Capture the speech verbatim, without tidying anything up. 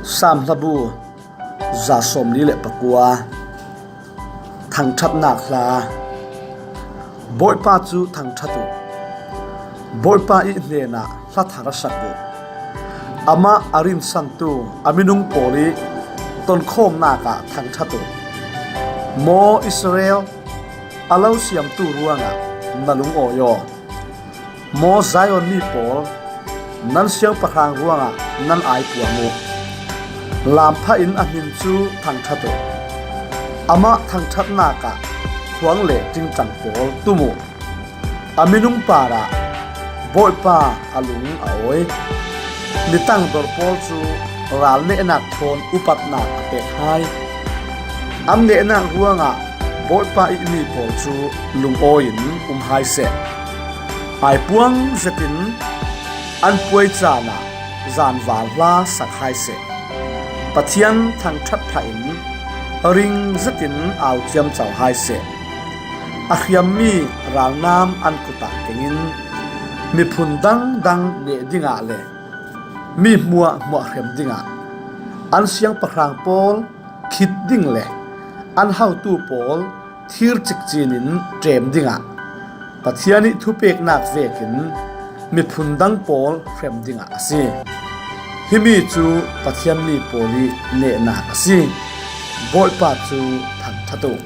Saam hlabu za sawmli le pakua. Thangṭhatnak hla. Bawipa cu thangṭhat uh. Bawipa ih hnenah hla thar sak uh. Amah a rinsantu a minung pawl ih tonkhawmnak ah thangṭhat uh. Maw Israel, a lo siamtu ruangah na lungawi aw. Maw Zion mi pawl, nan siangpahrang ruangah nan aipuang uh. Lam phah in a hmin cu thangṭhat uh. Amah thangṭhatnak ah khuang le ṭingṭang pawl tum uh. A minung parah Bawipa a lung a awi. Mitang dor pawl cu ral nehnak thawn upatnak a pek hai. An nehnak ruangah Bawipa ih mi pawl cu lungawi in um hai seh. Aipuang zetin an puai caan ah zanval hla sak hai seh. Pathian thangṭhat phah in ring zetin au ciamco hai seh. A hriammi ralnam an kut ah kengin miphun dangdang neh dingah le mi hmuahhmuah hrem dingah, an siangpahrang pawl khit ding le an hotu pawl thir cikcin in ṭem dingah Pathian ih thupeknak vekin miphun dang pawl hrem dingah a si. Himi cu Pathian mi pawl ih nehnak a si. Bawipa cu thangṭhat uh.